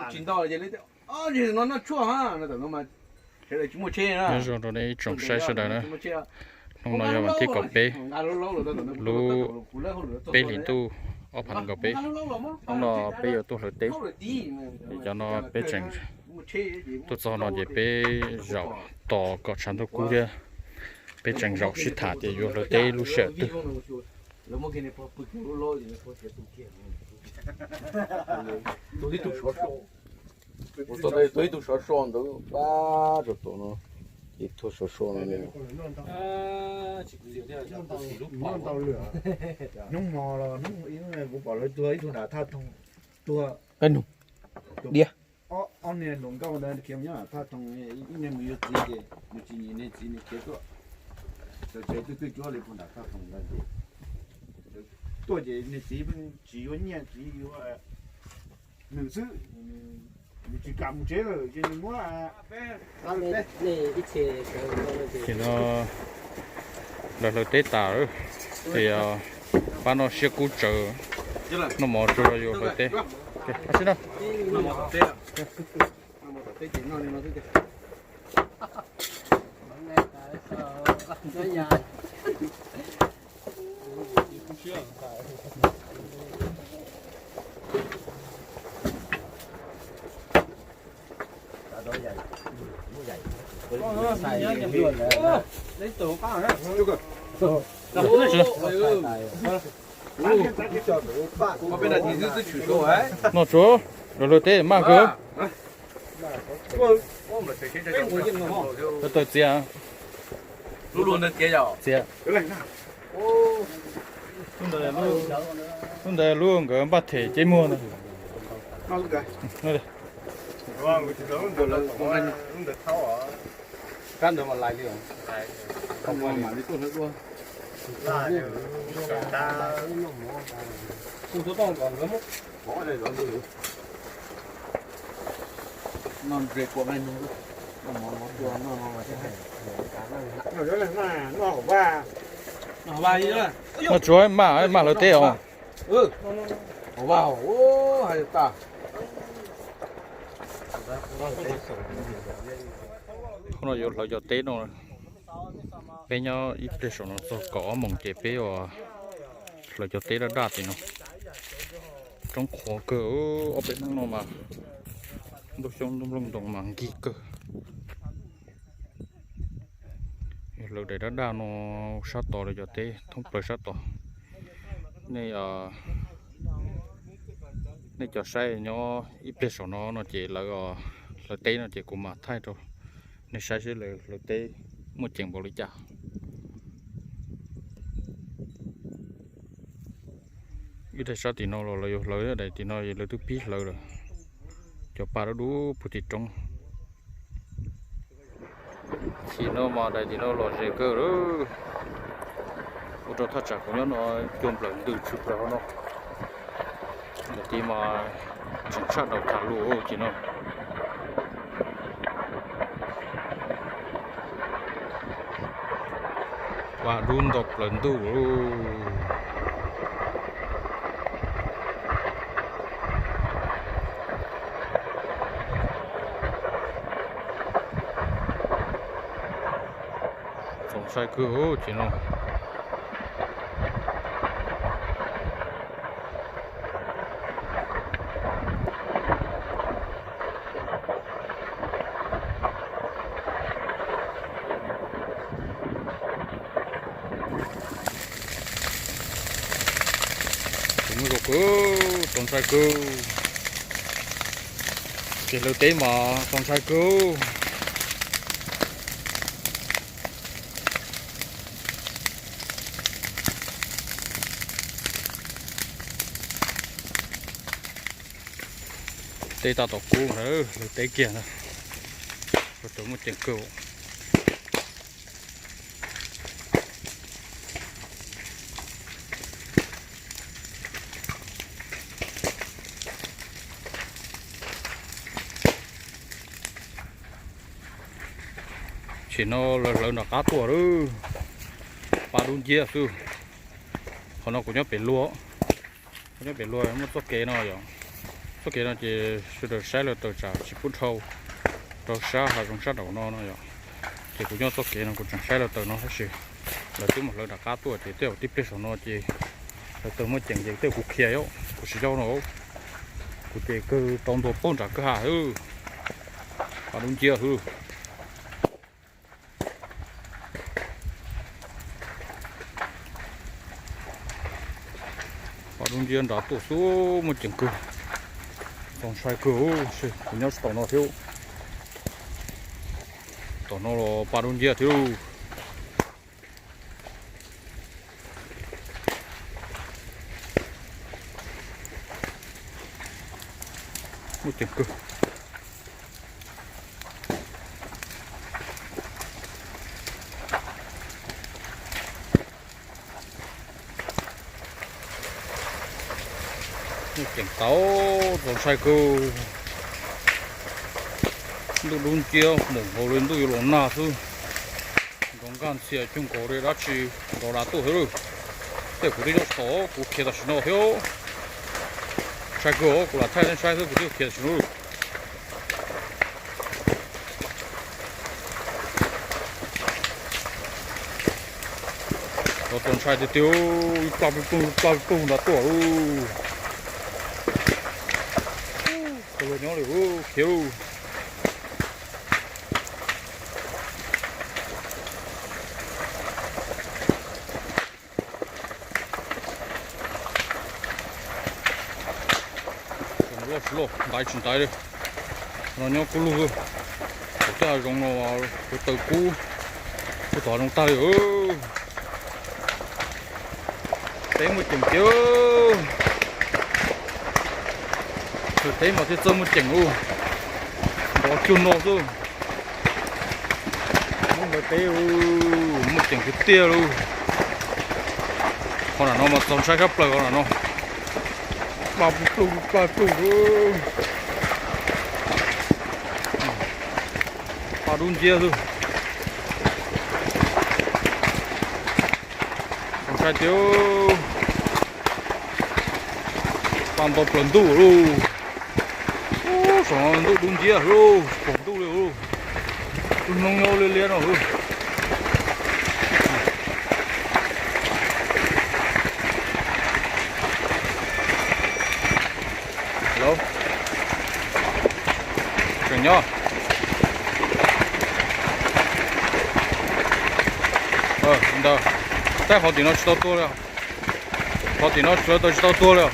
Tsis ntau, nyob zoo rau nej ib tsoom saib sawv daws na. Hnub no yog vas thib kaum peb, lub peb hlis ntuj ob phav nees nkaum peb. Hnub no peb yuav tuaj hlawv teb, es cov no peb tseem tuaj txog no ces peb zaum tos kom tshav ntuj kub thiab, peb tseem zaum sib tham tias yuav hlawv teb lub sij hawm twg. Ua tau ib tug sov so ntawd pab rau tom no, ces thua sov so no. Hnub hmo los hnub kuv pom lawv tuag ib tug nram Thaj Thoo, tuag. Qab nug diab. Ob niag hluas nkauj ntawd khiav nyob nram Thaj Thoo, ib niag mus yuav txiv ces nws tsis nyiam niag txiv nws khiav tuaj. Txawm tsev twj twj cuab li puag nram Thaj Thoo ntawd ces tuaj ces niag txiv tsis yuav nyiaj, txiv yuav nws xwb, nws tsis kam mus tsev lawm ces nws muab. Ces no lawv hlawv teb tas lawm, ces pab noj siab kub tsawv, noj mov tsuag yus hlawv teb. Noj tsuag, lawv hlawv teb maj kawg. Tawv txias. Txias. Lub ntawd lub nkawd npaj them ceb muag ntag. Noj tsuag maj, maj hlawv teb os. Hnub no yuav hlawv cov teb no. Peb nyob ib pliag saum no txog kaum ob moos ces peb hlawv cov teb daj daj tim no. Roob qhuav kawg, ob peb hnub no mas ntuj xyoob ntuj nplooj ntoos mas nkig kawg. Hlawv daim daj daj no sab tod lawv cov teb thoob plaws sab tod. Nej, nej cov saib nyob ib pliag saum no no ces lawv, lawv teb no ces kuv mam thaij rau nej saib seb lawv, lawv teb muaj ceem npaum li cas. Ib daim sab tim no los lawv yuav hlawv, daim tim no lawv twb pib hlawv lawm. Cov pa dub dub puag tim roob. Tim no mas daim tim no lom zem kawg lawm. Ua rau thaj tsam kuv nyob no cua nplawm ntws tshwm plaws hauv no. Daim tid mas tseem tshaj daus tham lus tim no. Pa dub nto plaws ntuj. Txaus ntshai kawg tim no. Tsis muaj zoo kawg, txaus ntshai kawg. Tsis hlawv teb mas txaus ntshai kawg. Teb tab tom kub na, hlawv teb kiag na. Ua rau muaj ceem kawg. Tam sim no lawv hlawv nram qab tuaj lawm, pa dub nciab xwb. Qhov no kuv nyob pem luag, kuv nyob pem luag muaj txoj kev no yom. Txoj kev no ces sawv daws saib lawv taws tsam tsis pub dhau rau sab hav zoov sab nraum no no yom. Ces kuv nyob txoj kev no kuv tseem saib lawv taws no tab sis lawv twb mus hlawv nram qab tuaj ces tej zaum tib pliag saum no ces lawv taws muaj ceem ces tej zaum kuv khiav yom, kuv tsis yau no. Kuv ces kawg tau ntua poob nram kwj ha xwb, pa dub nciab xwb. Pa dub nciab nrad tuaj xwb, muaj ceem kawg, txaus ntshai kawg. Kuv nyob tsis tom no thiab, tom no los pa dub nciab thiab. Muaj ceem kawg. Muaj ceem tau, txaus ntshai kawg. Ntuj dub nciab mus nkaus li ntuj yuav los nag xwb. Nrov nkaj ntxhias cuag nkaus li dab tsi nrov dav tuaj xwb lawm. Tej kuv twb nyob tsis tau, kuv khiav tam sim no thiab. Ntshai kawg os, kuv lam thaij nej saib xwb, kuv twb khiav tam sim no lawm. Txaus ntshai tiag tiag, ib plaj plig plug ib plaj plig plug nrad tuaj lauj. Tau luag nyob li, khiav lauj. Loj tsis loj, ntaiv tsis ntaiv li. No nyob kub lug, kuv tej hav zoov no kuv taws kub, kuv tom hav zoov tag li. Teb muaj ceem tiag, teb mas thiaj txawj muaj ceem lauj. Nrov cuag no xwb. Muab ntawd teb, muaj ceem tiag tiag lauj. Qhov nram no mas txaus ntshai tshaj plaws qhov nram no. Plaj pluj plaj pluj, pa dub nciab xwb. Txaus ntshai tiag, pa ntau plaws ntuj lauj. Ub, saum no ntuj dub nciab lauj, pom ntuj li lauj. Tus hnub nyob liab liab no lauj. Hello. Tseem nyob. Ntawd, tab qhov tim no tsis tau tuag li. Qhov tim no tsuav tau tsis tau tuag li.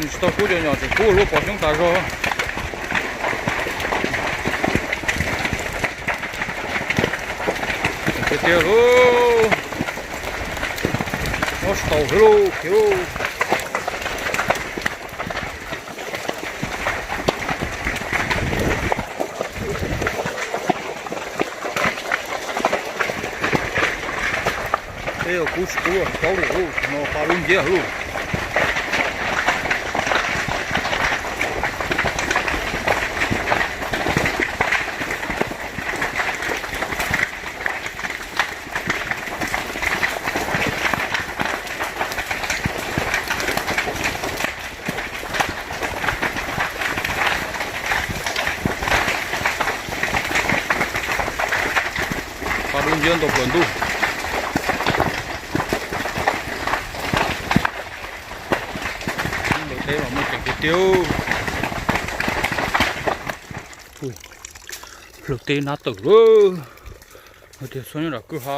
Tsis tau kub cov nyom tseem kub lub pom xyoob tas zog. Tiag tiag lauj. Mob tsis tau thiab lauj, khiav lauj. Peb yuav kub tsis kub paub li lauj, no pa dub nciab lauj. Pa dub nciab ntau plaws ntuj. Hlawv teb mas muaj ceem tiag tiag. Hlawv teb nab tawm lawm. Hais tias txhob nyob nram kwj ha,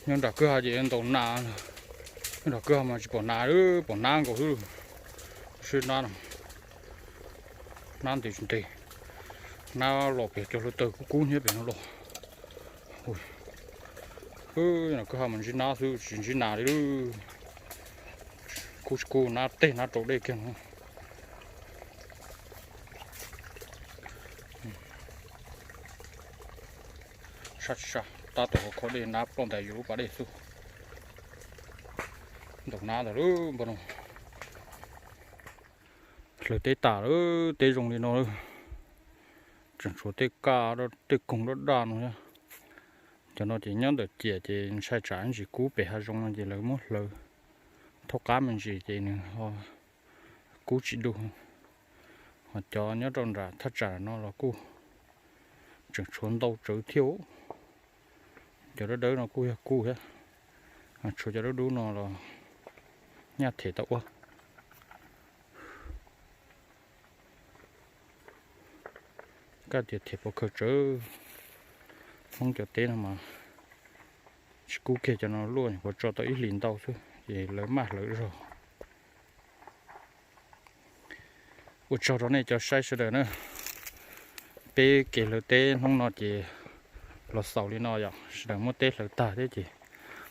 nyob nram kwj ha ces ntaus nas. Nyob nram kwj ha mas tsis pom nas, pom nab nkaus xwb. Sib nab no, nab ntev tsis ntev, nab los pem cov hlawv taws kub kub nyob pem no los. Nram kwj ha mas ntsib nab xwb tsis ntsib nas li. Kub tsis kub nab tej nab rau dej kiag no. Sab tsis sab, tab tom hauv khob dej nab ploj ntais yus lub pas dej xwb. Ntaus nab ntag lauj npawg no. Hlawv teb tas lawm, teb zoo li no lawm. Tseem tshuav tej kaj tej koog daj daj no thiab. Cov no ces nyob ntawm ciam ces ntshai tsam ntsis kub pem hav zoov no ces lawv muab hlawv. thaub qab me ntsis ces nws ho kub tsis dub. Ho cov nyob rau nram thaj tsam no los kuj tseem tshuav ntau tsawv thiab. Cov dawb dawb no kuj yog kub thiab, tshuav cov dub dub no los nyaj them tau ua. Koj tias them pov khawm tsawv, Hmoob cov teb no mas tsis kub kiag, cov no luaj nyuam qhuav tso tau ib hlis ntau xwb ces lawv maj hlawv zog. Ua tsaug rau nej cov saib sawv daws na. Peb kev hlawv teb hnub no ces los xaus li no yom, sawv daws muab teb hlawv tag thiab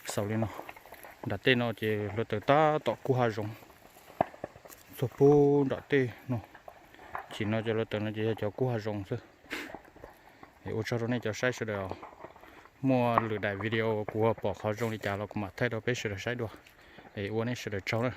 ces xaus li no. Nram tej no ces hluav taws tab tom kub hav zoov txog puag nram tej no. Chim no cov hluav taws no ces yog cov kub hav zoov xwb. Es ua tsaug rau nej cov saib sawv daws. Muaj lwm daim video kuv ho pom qhov zoo li cas los kuv mam thaij rau peb sawv daws saib dua. Es ua nej sawv daws tsaug na.